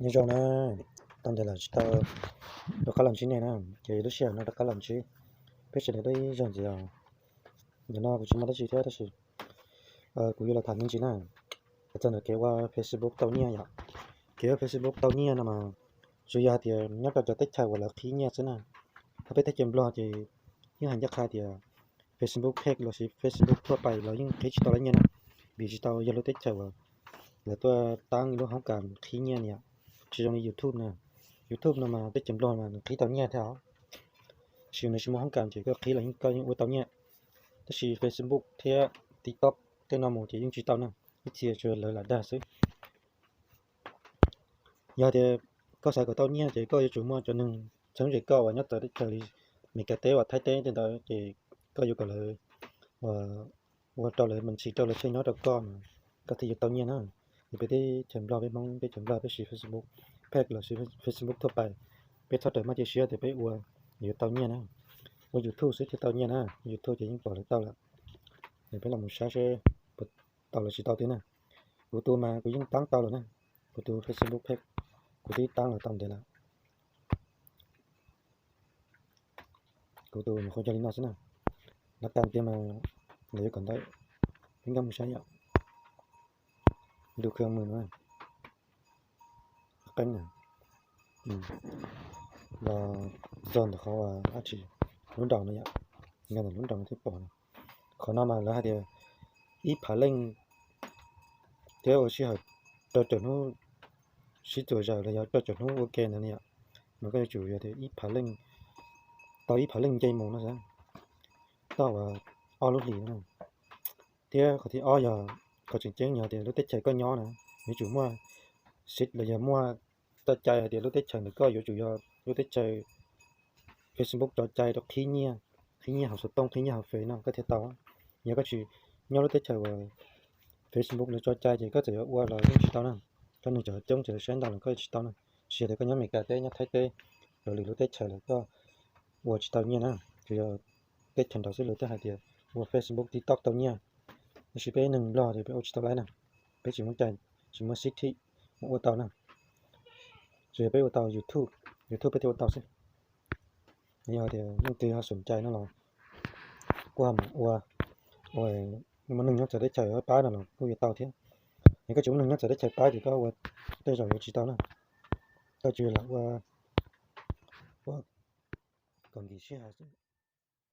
Nyob zoo na, tau ntev lawm tsis tau rov qab los ntsib nej na, ces lub sij hawm no rov qab los ntsib peb sawv daws dua ib zaug ntxiv os. Ntawm no kuv tsis muaj dab tsi thiab tab sis kuv yuav los tham me ntsis na, txog ntawm kev ua Facebook tau nyiaj yom. Kev ua Facebook tau nyiaj no mas tsuas yog hais tias nyob rau cov teb chaws uas lawv qhib nyiaj xwb na. Hos peb teb chaws Nplog ces yeej hais ncaj qha tias Facebook page lossis Facebook thuaj pais los yeej qhib tsis tau lawv nyiaj na, vim tsis tau yog lub teb chaws uas lawv tuaj taab lub hoob kas qhib nyiaj ni yom. Tsis zoo li YouTube na. YouTube no mas peb cov Nplog mas nws qhib tau nyiaj thiab os. Tab sis nws tsis muaj hoob kas ces koj qhib los yeej koj yeej ua tau nyiaj. Tab sis Facebook thiab TikTok tej no mus ces yeej tsis tau na, ib txhia tsuas lawv lam dag xwb. Yog tias koj xav kom tau nyiaj ces koj yuav tsum muaj cov neeg txheeb ze koj uas nyob txawv teb chaws li Meskas teb uas Thaib teb tej ntawd ces koj yuav kom lawv ua rau lawv me ntsis rau lawv thiaj nyob rau koj mas koj thiaj yuav tau nyiaj na. Ces peb teb chaws Nplog, peb Hmoob teb chaws Nplog peb siv Facebook page lossis Facebook thuaj pais, peb txhob rawm maj cia siab tias peb ua yuav tau nyiaj na. Ua YouTube xwb thiaj tau nyiaj na, YouTube ces yeej pom lawv tau lawm. Ces peb los mus saib seb puas tau los tsis tau thiab na. Kuv tus mas kuv yeej taab tau lawm na, kuv tus Facebook page kuv twb taab los tau ntev lawm. Kuv tus nyuam qhuav yog li no xwb na. Lawv tas tiag mas lawv yuav kom ntawm peb nkag mus saib yom. Ntu khw mus no, qeeb na, los txog ntawm qhov dab tsi, lub nraum no yom, nkag ntawm lub nraum no thiaj pom no. Qhov no mas lawv hais tias ib phav leej thiab ua sij hawm rau caum hnub sib txuas zaws los yog rau caum hnub ua ke ntawd ne yom, mas koj yuav tsum yog tias ib phav leej, tau ib phav leej nce mus no xwb, tau ob lub hlis no. Thiab qhov thib ob yog qhov tseem ceeb yog tias lub teb chaws koj nyob na, yuav tsum muaj xib los yog muaj tso cai hais tias lub teb chaws ntawm koj yuav tsum yog lub teb chaws Facebook tso cai rau qhib nyiaj, qhib nyiaj hauv xov tooj, qhib nyiaj hauv Face no koj thiaj tau. Yog koj tsis nyob lub teb chaws uas Facebook lawv tso cai ces koj txawm yuav ua los yeej tsis tau na. Cov neeg coob coob ces lawv saib ntau los koj tsis tau na. Tsis yog tias koj nyob Meskas teb, nyob Thaib teb, los lwm lub teb chaws lawm koj ua tsis tau nyiaj na. Tsuas yog teb chaws nraud xwb lawv thiaj hais tias ua Facebook, TikTok tau nyiaj. Tab sis peb neeg Nplog ces peb ua tsis tau li na. Peb tsis muaj cai, tsis muaj xib thim mus ua tau na. Tsuas yog peb ua tau YouTube, YouTube peb thiaj ua tau xwb. Yog tias leej twg ho xoom cai no los kuj ho mus ua, ua muaj neeg nyob txawv teb chaws pab no los kuj yuav tau thiab. Yog koj tsis muaj neeg nyob txawv teb chaws pab ces koj ua tej zaum yuav tsis tau na. Koj tsuas yog lam ua, ua kom nkim sij hawm xwb.